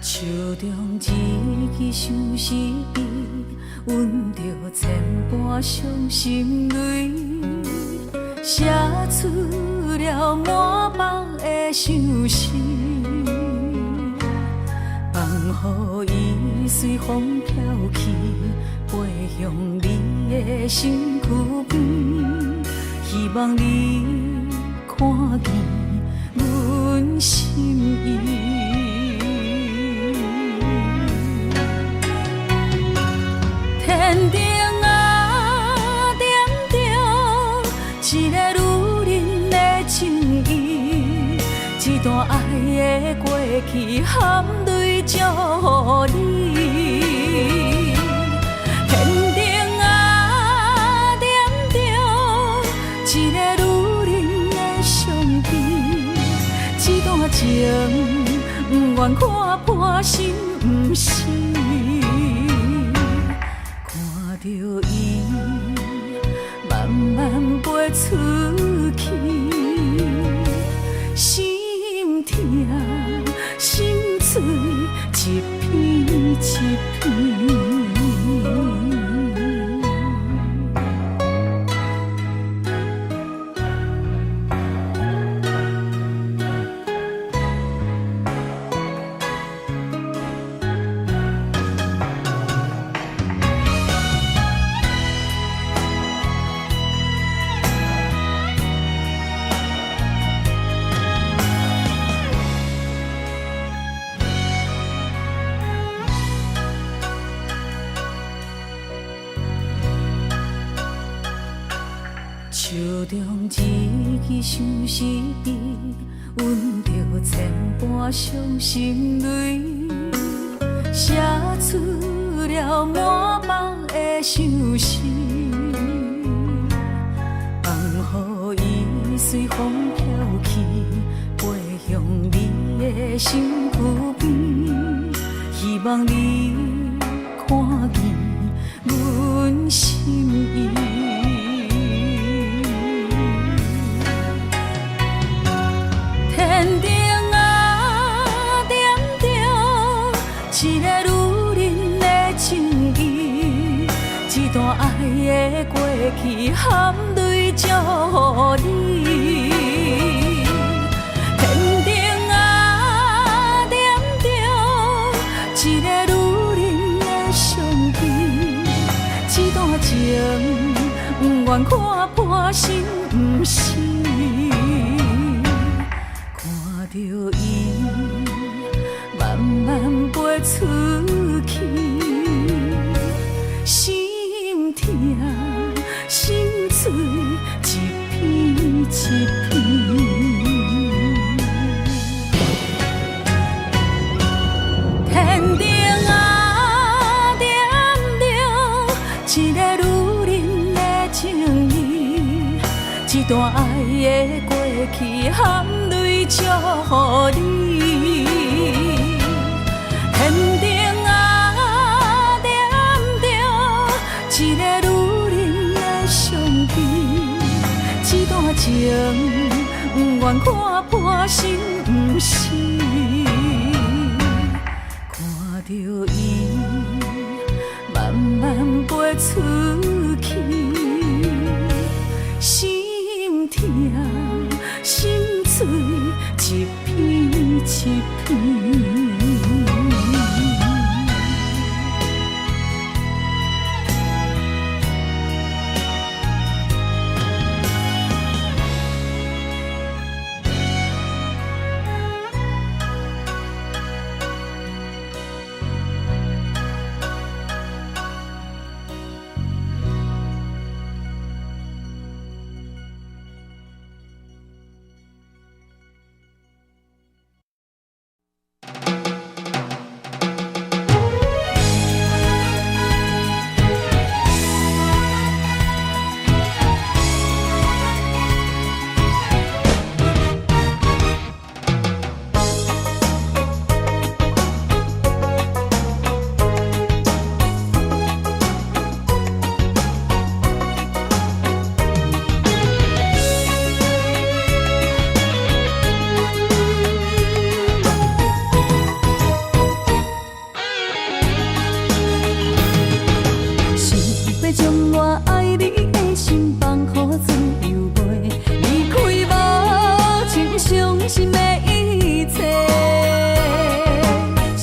手中一支相思笔，温著千般伤心泪，写出了满腹的相思，放予伊随风飘去，飞向你的身躯边，希望你看見阮心意。天頂啊，點著一個女人的情意，這段愛的過去含淚祝予你。天頂啊，點著一願看破心毋是，看著伊慢慢飛出去，心疼心碎一片一片。手中一支相思笔，温著千般伤心泪，写出了满腹的相思，放予伊随风飘去，飞向你的身躯边，希望你看见阮心意。天顶啊，点著一个女人的情意，这段爱的过去，含泪祝予你。天顶啊，点著一个女人的伤悲，这段情不愿看破心毋是。看著伊慢慢飞出去，心疼心碎一片一片。天顶啊，点著一个女人的情意，这段爱的过去，含泪祝予你。天顶啊，点著一个女人的伤悲，这段情不愿看破心毋是。看著伊慢慢飞出去，心疼心碎一片一片。想欲將我愛你的心放予自由飛，離開無情傷心的一切。誰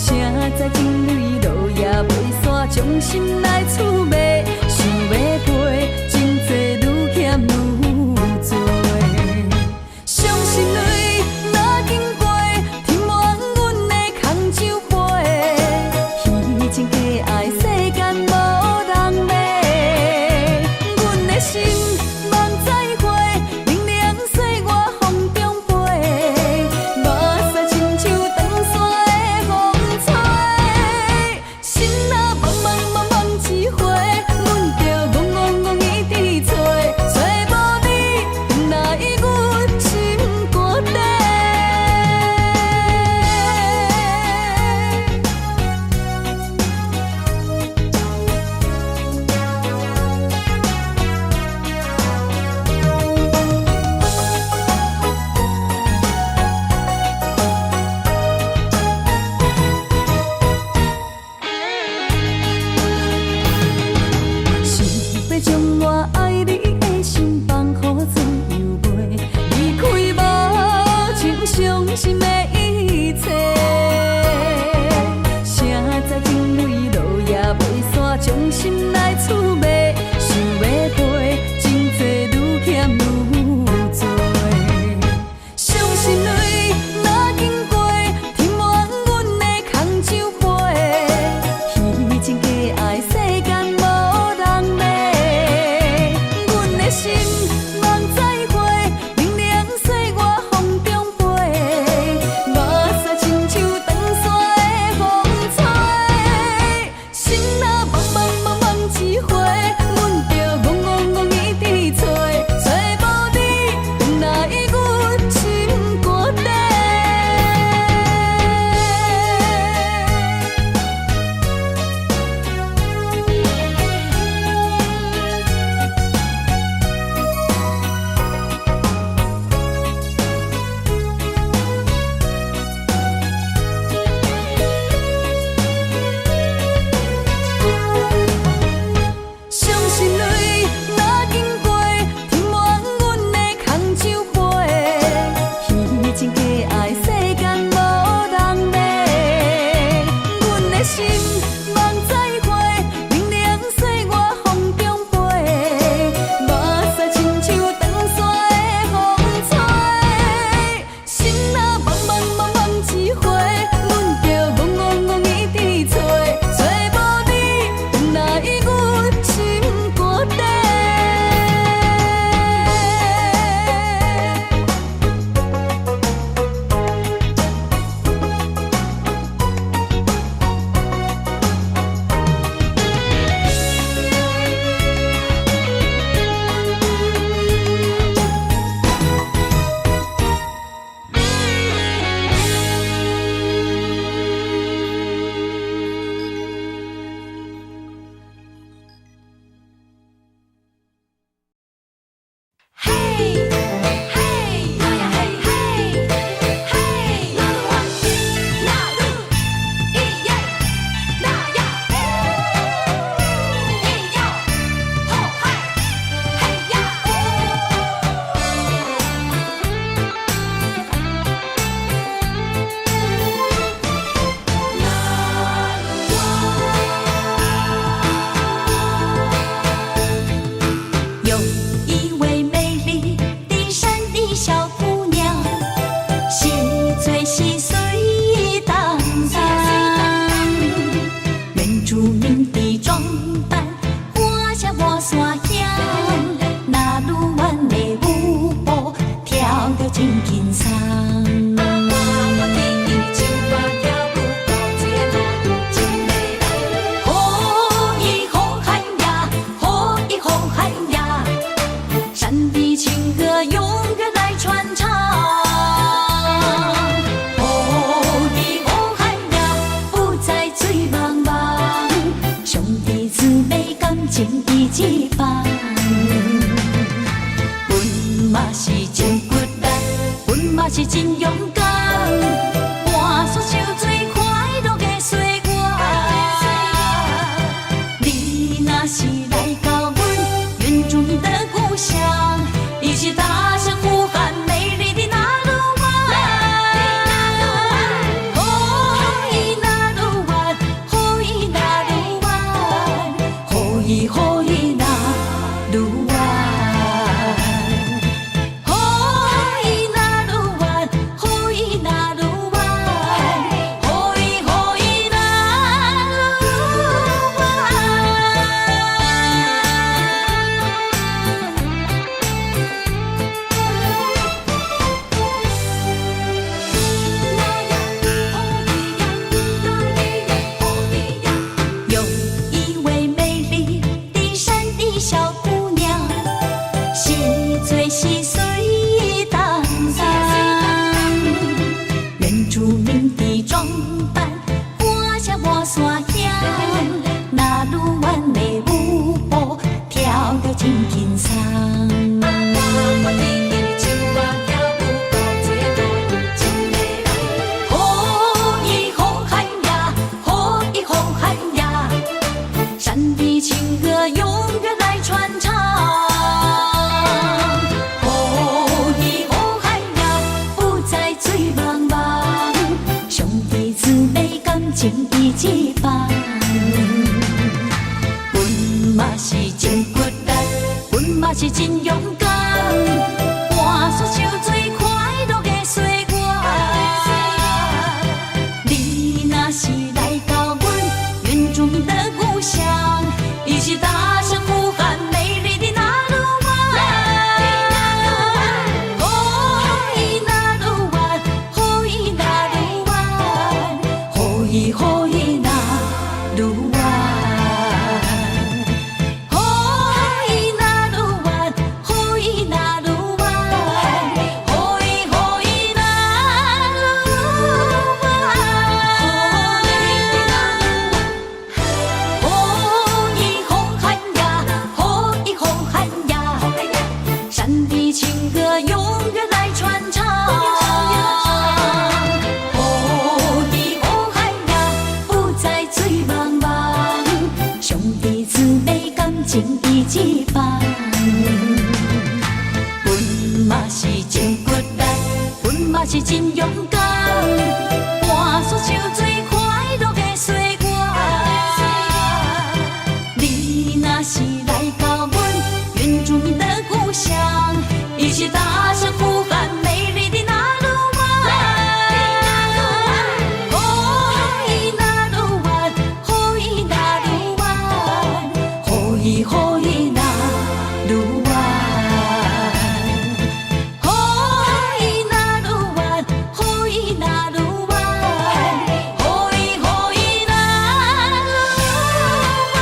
知情淚落也袂散，將心來出賣，想欲飛，情濟愈欠愈多。傷心淚若經過，填滿阮的空酒杯。虛情假愛世間無人買，阮的心夢再會，冷涼歲月風中飛，目屎親像長沙的風吹，心若茫茫茫茫一回。情伊一放。阮嘛是真骨力，阮嘛是真勇敢，伴煞受最快樂的歲月。你若是來到阮原住民的故鄉，一起大聲呼喊美麗的納魯灣。吼咿納魯灣，吼咿納魯灣，吼咿吼咿納魯灣。吼咿納魯灣，吼咿納魯灣，吼咿吼咿納魯灣。有一位美麗的山的小姑娘，是最細水當當，原住民的裝扮，歌聲我山響，納魯灣的舞步跳得真輕鬆。吼咿吼喊呀，吼咿吼喊呀，山的情歌永遠來傳唱。吼咿吼喊呀，不再醉茫茫，兄弟姊妹感情一起放。阮嘛是真骨力，阮嘛是真勇敢，伴煞受最快樂的歲月。你若是來到阮原住民的故鄉，一起大聲呼喊美麗的納魯灣。吼咿納魯灣，吼咿納魯灣，吼咿吼咿納魯灣。吼咿納魯灣，吼咿納魯灣，吼咿吼咿納魯灣。吼咿吼喊呀，吼咿吼喊呀，山的情歌永遠來傳唱。吼咿吼喊呀，不再醉茫茫，兄弟姊妹感情一起放。阮嘛是真骨力，阮嘛是真勇敢，伴煞受最快樂的歲月。你若是來到阮原住民的故鄉，一起大聲呼喊美麗的納魯灣。吼咿納魯灣，吼咿納魯灣，吼咿吼咿納魯灣。吼咿納魯灣，吼咿納魯灣，吼咿吼咿納魯灣。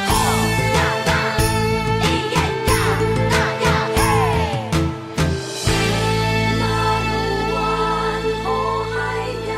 吼呀呀，咿耶呀，那呀嘿，納魯灣吼海呀。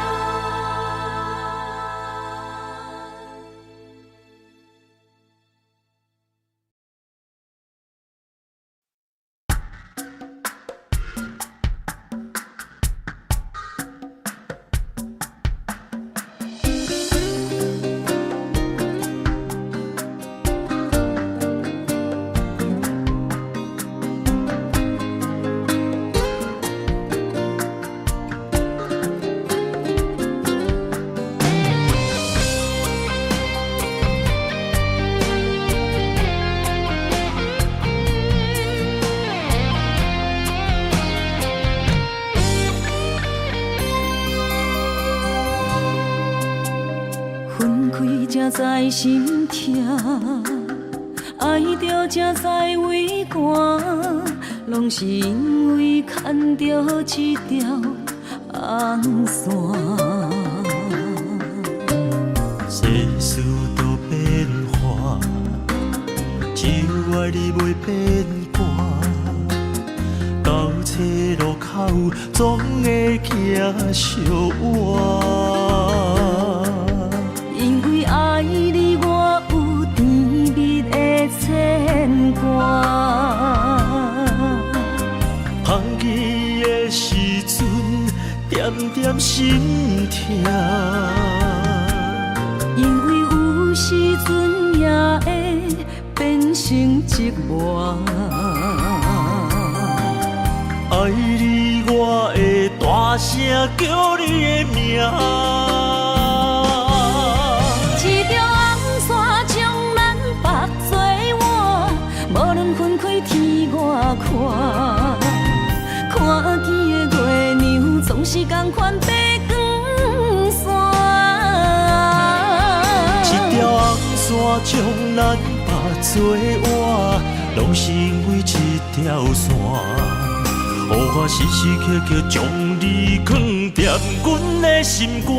分開才知心疼，愛著才知畏寒，攏是因為牽著這條紅線。世事多變化，只有愛你袂變卦。到冊路口總會行相倚。因為愛你，我有甜蜜的牽掛。芳去的時陣，點點心疼。因為有時陣也會變成折磨。愛你，我會大聲叫你的名。一條紅線將咱縛做伴，無論分開天外闊，看見的月娘總是仝款白光線。一條紅線將咱縛做伴，攏是因為這條線，予我時時刻刻將你囥佇阮的心肝。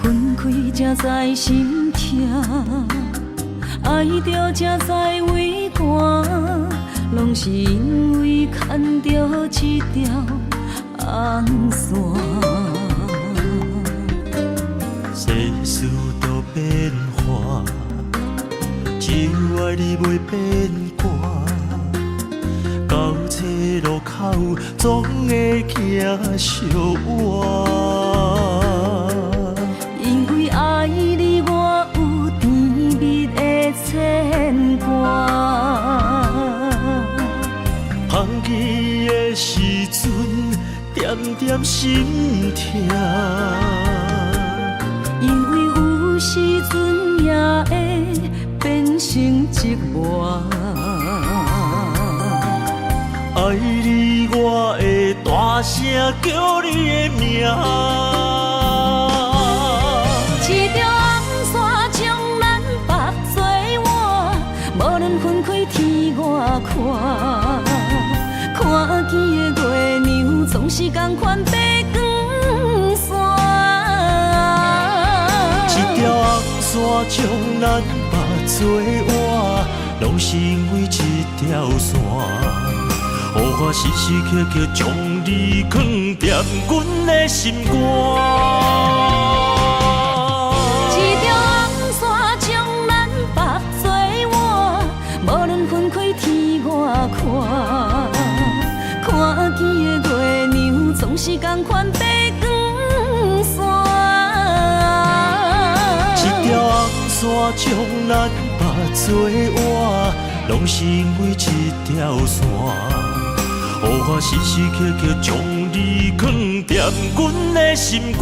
分開才知心疼，愛著才知畏寒，攏是因為牽著這條紅線。世事多變化，只有愛你袂變卦。到這路口，總會行相倚。因為愛你，我有甜蜜的牽掛。芳去的時陣，點點心疼。因為有時陣也會變成折磨。愛你，我會大聲叫你的名。一條紅線將咱縛做伴，無論分開天外闊，看見的月娘總是仝款白光線。這條紅線將咱縛做伴，攏是因為這條線，予我時時刻刻將你囥佇阮的心肝。一條紅線將咱縛做伴，無論分開天外闊，看見的月娘總是仝款白光線。這條紅線將咱縛做伴，攏是因為這條線，予我時時刻刻將你囥佇阮的心肝。